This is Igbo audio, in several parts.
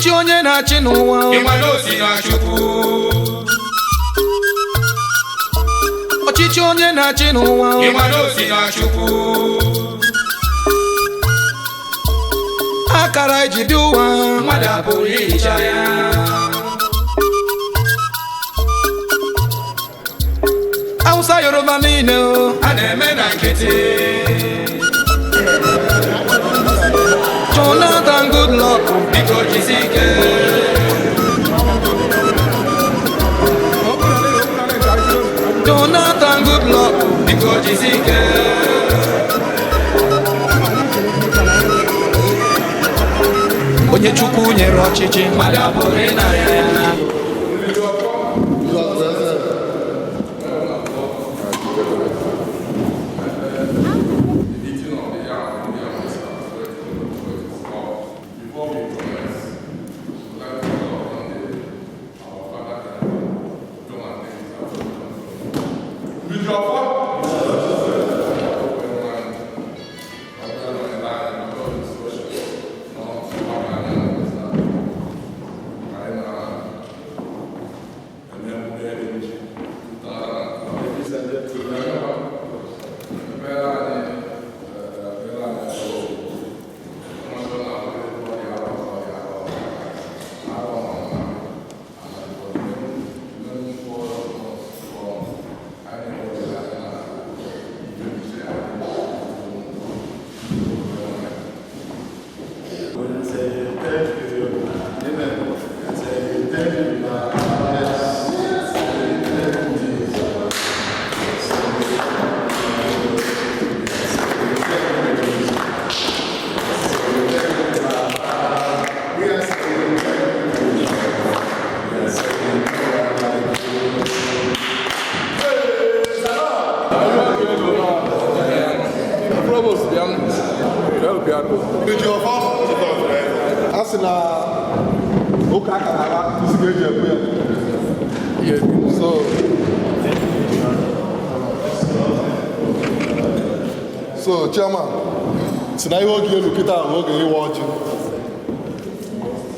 Ọchịchị onye na-achị n'ụwa. Ịma na o si na Chukwu. Ọchịchị onye na-achị n'ụwa. Ịma na o si na Chukwu. Akara eji dị ụwa. Mmadụ apụghị ihicha ya. Hausa, Yoruba niile o. A na-eme na nkịtị. Jonathan Goodluck. Biko jisi ike. Jonathan Goodluck. Biko jisi ike. Onye Chukwu nyere ọchịchị. Mmadụ apụghị ịnara ya. Meeting of the Yam is Before we commence, we'd like to call upon our father, come and take his Bishop, Ladies and gentlemen, we say thank you. Amen. And say thank you. Yes. Thank you, Jesus. We are saying thank you. We are saying thank you. Provost, bịa. A sị na ụka akara agha isi ga-eji ekwu ya. So chairman si na ihe oge elu kịta bụ oge ịwa ọjị.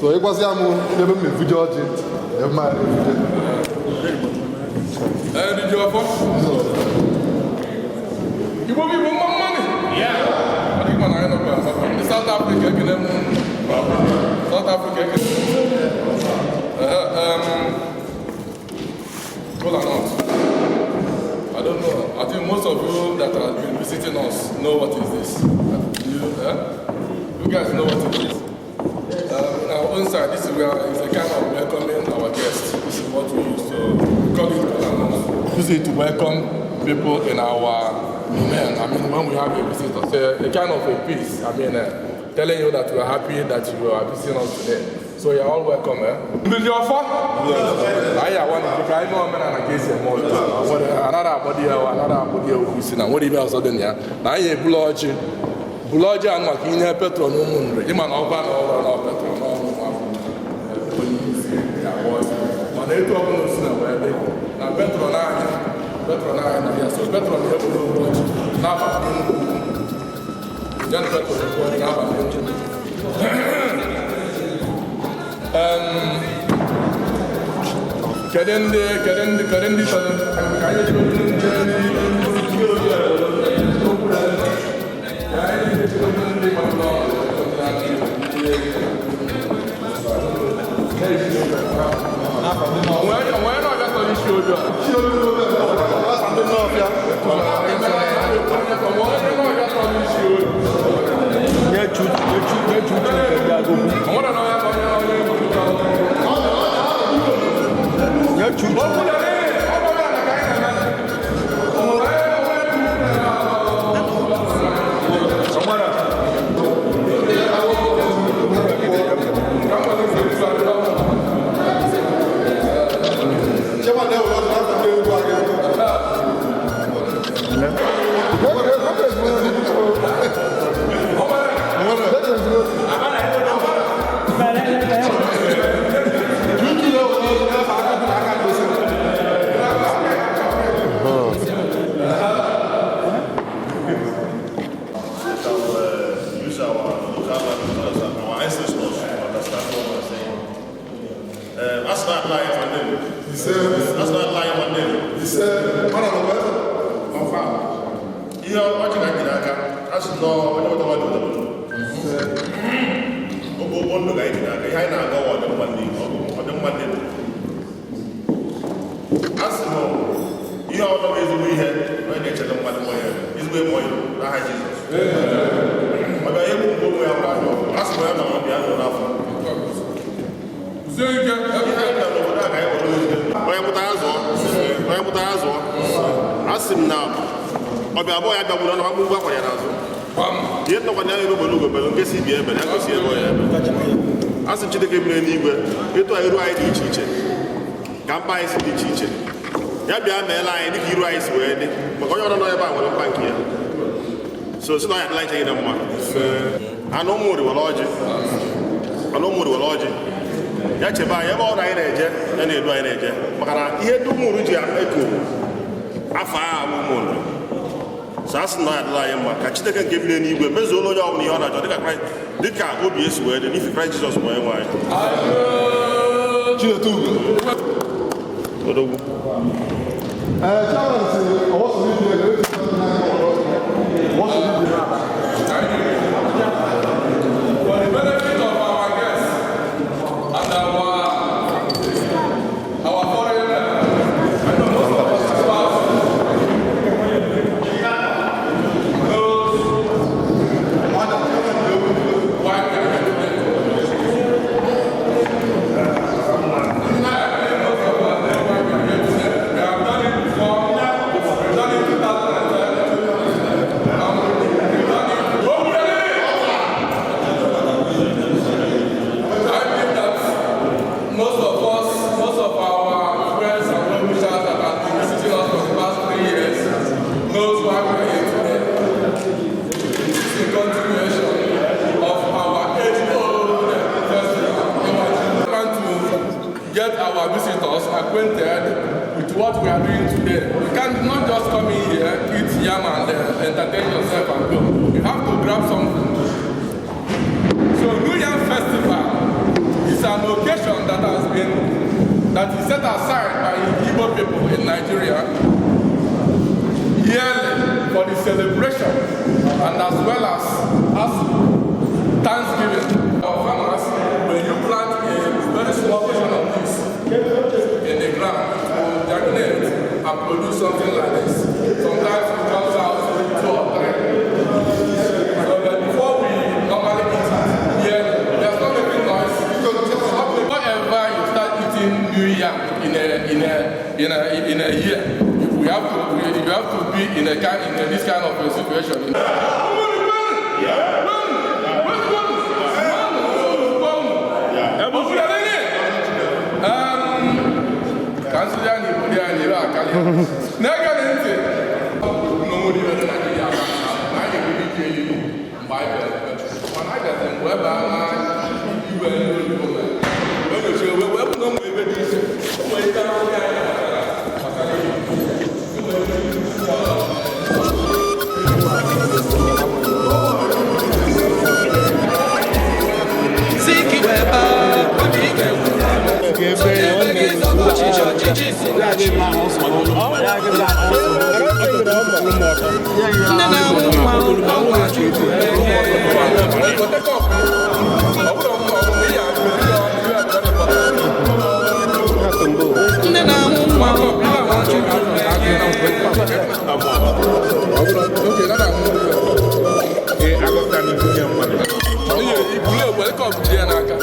So ịgwazịa m ebe m na-evuje ọjị, ebe m evuje. Eriji ọfọ. Igbo bụ Igbo, mma mmanị. Ọ dịghị mma na anyị nọkwa asatọ. Ndị South Africa, ekele m. South Africa, ekele m. Kola nut. I don't know. I think most of you that have been visiting us know what is this. You guys know what it is. In our own side, this is where it's a kind of welcoming our guests. This is what we use to we call it kola nut. Use it to welcome people in our domain. I mean, when we have a visitor, so a kind of a peace. I mean, telling you that we are happy that you are visiting us today. So you're all welcome, eh? Ndị ọfọ? Anyị awa na ka anyị mee omenala ka esi eme ọjọọ. Anaghị agbado ya, anaghị agbado ya okwu isi na nwere ibe ọzọ dị na ya. Na anyị ebula ọjị. Bulu ọjị ahụ maka inye patron ụmụ nri. Ịma na ọba na ọrụ na patron ọrụ nwa onye isi ya agba ọjị. Mana etu ọbụla o si na wee dị na patron anyị na ya, so patron ya ebulu okwu ọjị n'abalị Enugu ukwu. Ya na patron ekwu ọjị n'abalị Enugu. Kedu ndị chọrọ ka anyị jiri ndị obi a okwu na ka anyị jiri ndị gbara onwe na ọbịa chọrọ isi obi a. Ndị Nnọọfịa. Onwe na ọbịa chọrọ isi obi. Nye chuchu, nye chuchu, nye chuchu nke ndị agụgụ. Onwere na onye onye onye Nye chuchu. Okwu na ọ bụrụ na ka anyị na-eme. Onwere onwe. Chairman na-ewere ọjị n'afọ ndị egwu aga ego. Chuchu na-ewere ọjị n'afọ aka dị n'aka gosi. Let us use our local language, our ancestors to understand what we're saying. That's not lying one day. Ise mara na wee. Ọfa. Ihe ọjị ka jiri aka, a sị nọ onye wetara ọjị wetara. Oge ụgbọ ndụ ka anyị jiri aka, ihe anyị na-aga ọwa ọdịmma ndị ọdịmma ndị ndụ. A sị nọ ihe ọzọ bụ ezigbo ihe onye na-echeta mmadụ mmụọ ya, ezigbo ịmụ ya n'aha Jizọs. Ọ bịa egbu mgbe onwe ya gwara anyị, a sị na ya nọ ọbịa nọ n'afọ. Sie ike. Onye mụtara zụọ, onye mụtara zụọ, a sị m na ọbịa abụọ ya bịagburu ọnụ mgbugbu akwa ya n'azụ. Ihe nnọkwa ya ebe obodo ugobere nke si bịa ebere ya gosi ebe ọ ya ebe. A sị m Chineke biri n'igwe, ịtụ anyị iru anyị dị iche iche, ka mkpa anyị si dị iche iche. Ya bịa meela anyị dịka iru anyị si wee dị, maka onye ọrụ nọ ebe a nwere mkpa nke ya. So si na ọ ya adịla anyị gị na mma. Anụ ụmụ riwere ọjị. Anụ ụmụ riwere ọjị. Ya chebe anyị ebe ọ na anyị na-eje, ya na-edu anyị na-eje, maka na ihe ndị ụmụ ji eko afọ agha bụ ụmụ nri. So a sị na ọ ya adịla anyị mma ka Chineke nke bi n'eluigwe mezuola onye ọbụla ihe ọ na-achọ dịka Kraịst dịka obi esi wee dị n'ifi Kraịst Jizọs bụ onye nwe anyị. Chinedu Ugo. Odogwu. Ee, chairman si ọwọ́sọ ibi ego eji ọwọ́sọ ibi ego. For the benefit of our guests and our foreign, I know most of us spouse knows why we are here today. Most of us know why we are here today. We have done it before. We've done it in 2010. We've done it. Oh, really? I think that most of us, most of our friends and well-wishers that have been visiting us for the past 3 years knows why we are here today. It's a continuation of our age-old festival. We want to get our visitors acquainted with what we are doing today. You cannot just come in here, eat yam and entertain yourself and go. You have to grab something. So New Yam Festival is an occasion that is set aside by Igbo people in Nigeria yearly for the celebration and as well as Thanksgiving. Our farmers, when you plant a very small portion of this in the ground, it will germinate and produce something like this. Sometimes it comes out 2 or 3. So but before we normally eat it, yeah, there's not making noise. Whenever you start eating new yam in a year, you have to be in a kind in a, this kind of a situation. Ka nsụzi a n'Igbo dị anyị ire akali na-ege ntị n'onwere ibe dị na Naịjirịa na anyị enwere ike eri mgbe anyị bịara ebe, mana a gazi mgbe ebe a na iwe ndị oyibo mere wee nyochie wee wee bụ na o nwere ebe dị iche, o nwere ebe ndị anyị matara gbasara ihe. O nwere ebe dị iche. Sikiweba, obi ike ebe gị zọba ọchịchị ọchịchị si na chi. Nne na-amụ nwa ọnwa Chukwu na-enye. Weta cup. Ọ bụrụ mma, ọ bụrụ ihe a, ihe a, ihe a, very important. Nne na-amụ nwa ọnwa Chukwu na-enye. Okay, that I'm Ihe ibulu egbe cup dị ya n'aka.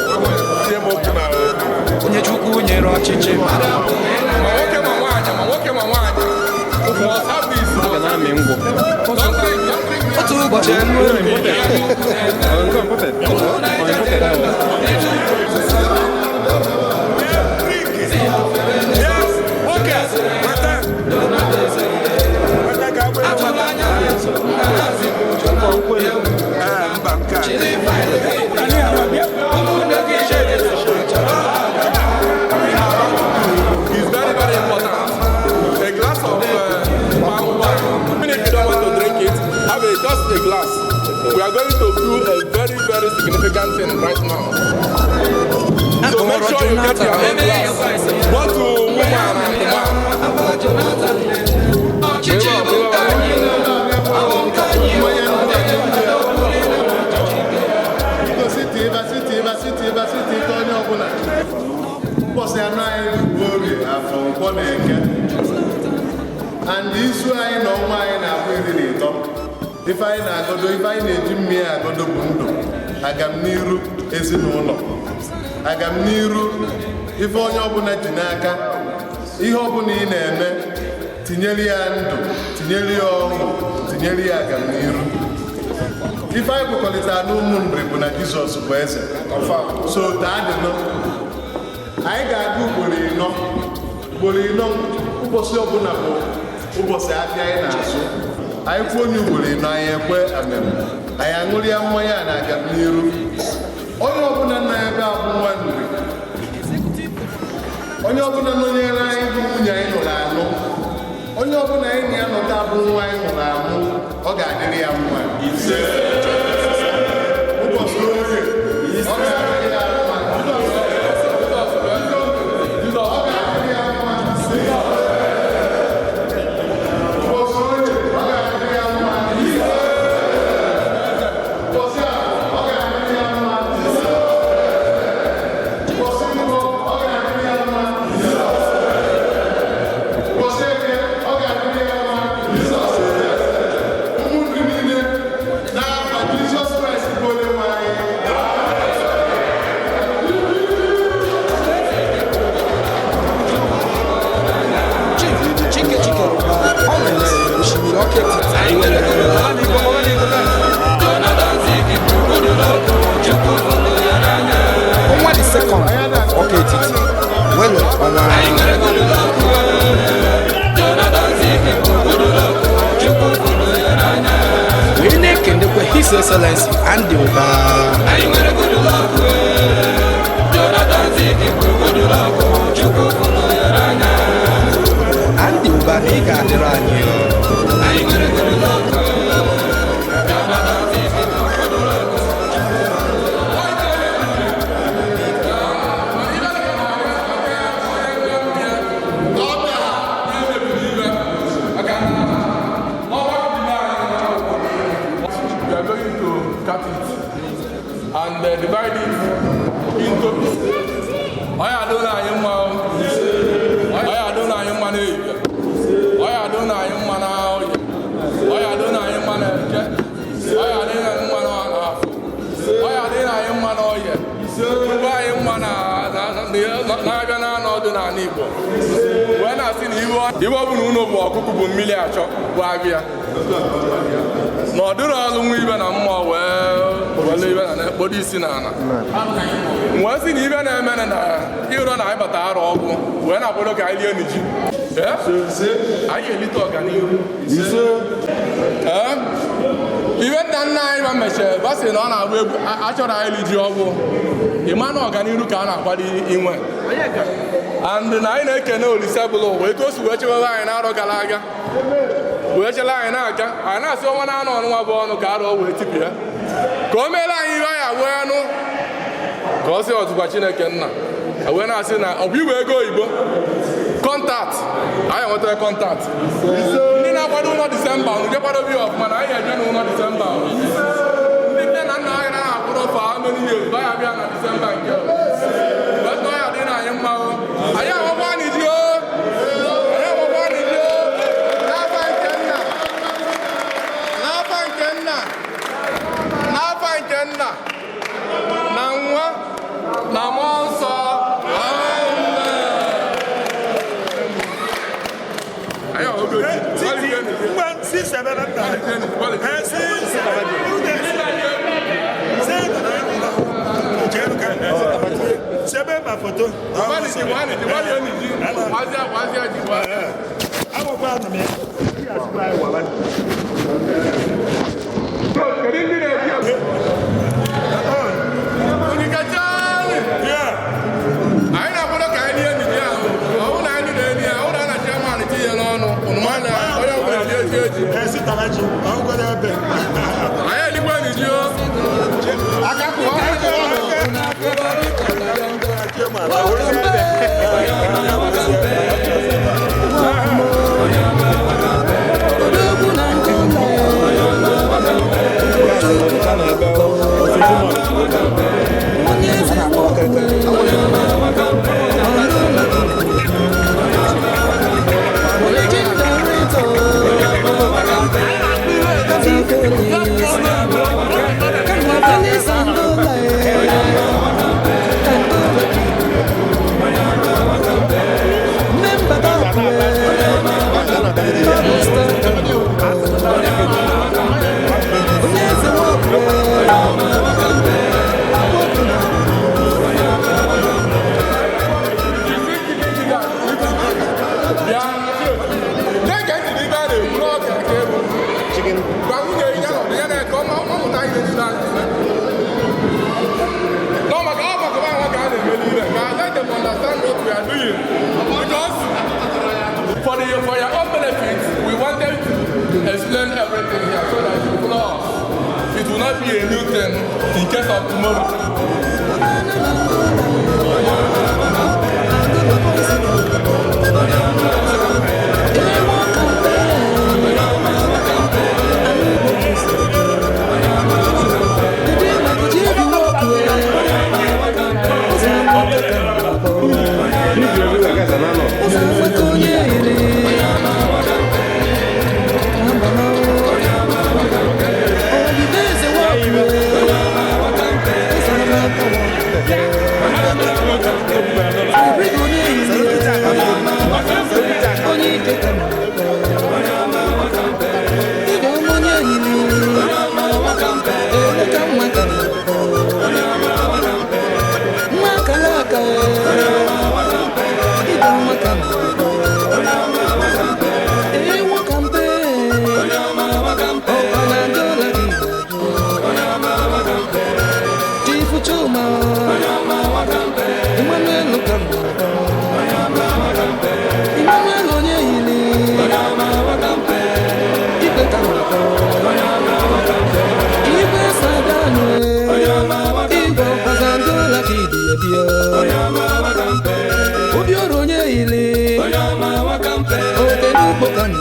Onye Chukwu nyere ọchịchị mmadụ abụghị Ma nwoke ma nwaanyị, ma nwoke ma nwaanyị. Must have this. Don't drink, don't drink. Otu ụbọchị elu. Atụrụ anya nhazi chiri faịlụ gị, ụmụnne gị chere chọrọ. It's very, very important. A glass of palm wine. Even if you don't want to drink it, have just a glass. We are going to do a very, very significant thing right now. So make sure you get your own glass, both to woman and to man. Ọchịchị bụ nke anyị, ọ bụ nke anyị. Biko siti ịba siti ịba siti ịta onye ọbụla. Mbọsị anọ anyị bụ Orie, Afọ, Nkwọ na Eke. And izu anyị na ọnwa anyị na-abụ 13. Ife anyị na-agodo, ife anyị na-eji mmiri agodo bụ ndụ, agamniru ezinụlọ, agamniru ife onye ọbụla ji n'aka. Ihe ọbụla ị na-eme, tinyere ya ndụ, tinyere ya ọṅụ, tinyere ya agamniru. Ife anyị kwekọrịtara n'Ụmụnri bụ na Jizọs bụ eze. So taa dịnụ, anyị ga-aga ugboro ịnọ, ugboro ịnọ. Ụbọchị ọbụla bụ ụbọchị afịa anyị na-azụ. Anyị kwuo onye ugboro ịnọ, anyị ekwe amem, anyị aṅụrịa mmanya a na agamniru. Onye ọbụla nọ ebe a bụ nwa Nri, onye ọbụla nọnyere anyị bụ nwunye anyị nụrụ anụ, onye ọbụla anyị na ya nọta bụ nwa anyị mụrụ amụ, ọ ga-adịrị ya mma. Ụbọchị Orie, ọ ga-adịrị ya mma. Ọ ga-adịrị ya mma. Ụbọchị Orie, ọ ga-adịrị ya mma. Ụbọchị Afọ, ọ ga-adịrị ya mma. Ụbọchị Nkwọ, ọ ga-adịrị ya mma. Ụbọchị Eke, ọ ga-adịrị ya mma. Ụmụnri niile, n'afa Jizọs Kraịst bụ onye nwe anyị. Chief Chike Chike ọ mere osimiri ọka etiti. Jonathan Zik bụ Goodluck, Chukwu hụrụ ya n'anya. Ọnwa the second ọka etiti nwere ọnwa. Anyị nwere Goodluck, Jonathan Zik bụ Goodluck, Chukwu hụrụ ya n'anya. Wee na-ekenekwe His Excellency Andy Ụba. Anyị nwere Goodluck, Jonathan Zik bụ Goodluck, Chukwu hụrụ ya n'anya. Andy Ụba, na ị ga-adịrị anyị. Anyị nwere Goodluck, Jonathan Zik bụ Goodluck. We are going to cut it and divide it into pieces. Ọ ya adịla anyị mma o. Ọ ya adịla anyị mma n'ehihie. Ọ ya adịla anyị mma n'oye. Ọ ya adịla anyị mma n'eke. Ọ ya adịla anyị mma n'afọ. Ọ ya adịla anyị mma n'oye. Ugbo anyị mma na-abịa n'anọ dị n'ala Igbo. Wee na-asị na iwe ọ bụla unu bụ ọkụkụ bụ mmiri achọ bụ abịa. Na ọ dịrị ọlụ nwa ibe na mmụọ wee were ibe na na-ekpodo isi n'ala wee sị na ibe na-eme na ịrọ na anyị bata arọ ọgwụ wee na-akwado ka anyị lie ji. Anyị elite ọganihu. Ee, ibe nna nna anyị ba mechara ba sị na ọ na-agba egwu achọrọ anyị li ji ọgwụ ịma na ọganihu ka a na-akwado inwe. And na anyị na-ekene Olise bụla ụwa etu o si wee chewebe anyị n'arọ gara aga, wee chere anyị na-aga. Anyị na-asị ọnwa na-anọ ọnụnwa bụ ọnụ ka arọ wee tipịa ka o meere anyị ihe anyị wee nụ ka ọ sị ọtụkwa Chineke nna wee na-asị na ọ bụ igwe ego oyibo contact anyị enwetara contact. Ndị na-akwado ụlọ Disemba, unu jekwadobe ya ọfụma na anyị eje n'ụlọ Disemba. Ndị nne na nna anyị na-akwụrụ fa many years ba ya bịa na Disemba nke wetọ ya dị na anyị mma o. Anyị agbakwa anyị ji o, anyị agbakwa anyị ji o. N'afa nke nna, n'afa nke nna, n'afa nke nna na nwa na mmụọ nsọ, amen. Anyị ọgụgụ ji. Sebe ma foto. Akwụkwọ anụ m ya. Anyị na-akwado ka anyị lie n'iji ahụ. Ọ bụrụ na anyị na-eli ya, ọ bụrụ na a na-achị amanị tinye n'ọnụ, unu ma na onye ọbụla ji eji eji. Anyị elikwa n'iji o. Let them understand what we are doing. Because for your own benefit, we wanted to explain everything here so that you follow us. It will not be a new thing in case of tomorrow. Obi ọrụ onye ile ote n'ugbo ka na